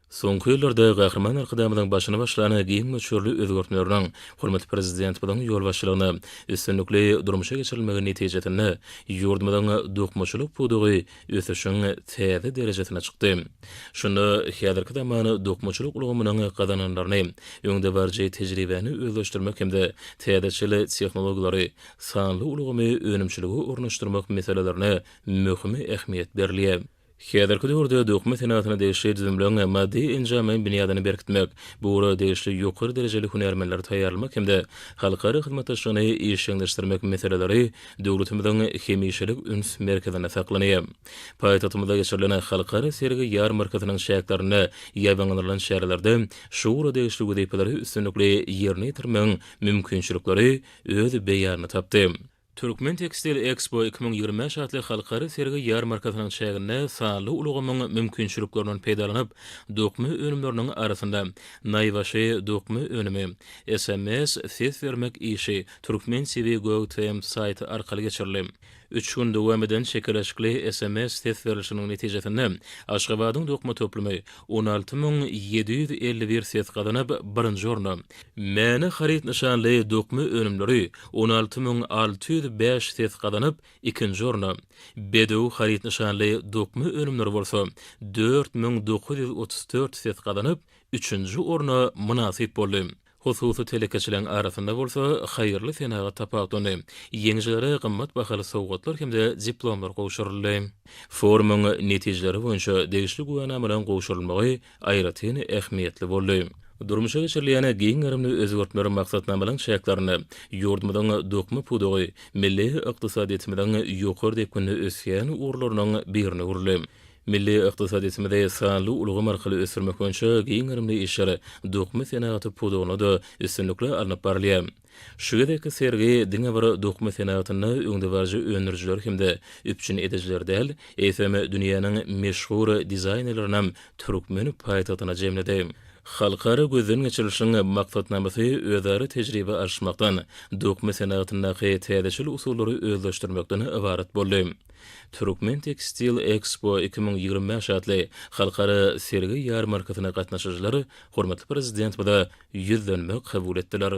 Soňky ýyllarda Gahryman Arkadagymyzyň başyny başlan giň möçberli özgertmeleriniň hormatly Prezidentimiziň ýolbaşçylygynda üstünlikli durmuşa geçirilmegi netijesinde ýurdumyzyň dokmaçylyk pudagy ösüşiň täze derejesine çykdy. Şunda häzirki zaman dokmaçylyk ulgamynyň gazananlaryny, öňdebaryjy tejribäni özleşdirmek hem-de täzeçil tehnologiýalary, sanly ulgamy önümçilige ornaşdyrmak meselelerine möhüm ähmiýet berilýär. Häzirki döwürde dokma senagatyna degişli düzümleň maddy-enjamlaýyn binýadyny berkitmek, bu ugra degişli ýokary derejeli hünärmenleri taýýarlamak hem-de halkara hyzmatdaşlygyny işjeňleşdirmek meseleleri döwletimiziň hemişelik üns merkezinde saklanýar. Paýtagtymyzda geçirilen halkara sergi-ýarmarkasynyň çäklerinde ýaýbaňlandyrylan çärelerde şu ugra degişli wezipeleri üstünlikli ýerine ýetirmegiň mümkinçilikleri öz beýanyny tapdy. Türkmen Tekstil Expo 2025 atly halkara sergi-ýarmarkasynyň çäginde sanly ulgamyň mümkinçiliklerinden peýdalanyp, dokma önümleriniň arasynda Naýbaşy dokma önümi, sms ses bermek işi Türkmen TV Go TM saýty arkaly geçirildi. Üç gün dowam eden çekeleşikli sms ses berlişiginiň netijesinde Aşgabadyň dokma toplumy 16 751 ses gazanyp, birinji orna, Mäne haryt nyşanly dokma önümleri 16 605 ses gazanyp, ikinji orna, Bedew haryt nyşanly dokma önümleri bolsa 4934 ses gazanyp, üçünji orna mynasyp boldy. Hususy telekeçileriň arasynda bolsa Haýyrly senagat tapawutlandy. Ýeňijilere gymmat bahaly sowgatlar hem-de diplomlar gowşuryldy. Forumyň netijeleri boýunça degişli güwänamalaryň gowşurylmagy aýratyn ähmiýetli boldy. Durmuşa geçirilýän giň gerimli özgertmeler maksatnamalaryň çäklerinde ýurdumyzyň dokma pudagy milli ykdysadyýetimiziň ýokary depginde ösýän ugurlarynyň birine öwrüldi. Milli ykdysadyýetimizi sanly ulgam arkaly ösdürmek boýunça giň gerimli işler dokma senagaty pudagynda-da üstünlikli alnyp barylýar. Şu gezekki sergi diňe bir dokma senagatynda öňdebaryjy öndürijileri hem-de üpjün edijileri däl, eýsem, dünýäniň meşhur dizaýnerlerinem türkmen paýtagtyna jemledi. Halkara gözden geçirilişiň maksatnamasy özara tejribe alyşmakdan, dokma senagatyndaky täzeçil usullary özleşdirmekden ybarat boldy. Türkmen Tekstil Expo 2025 atly halkara sergi-ýarmarkasyna gatnaşyjylar hormatly Prezidentimize ýüzlenme kabul etdiler.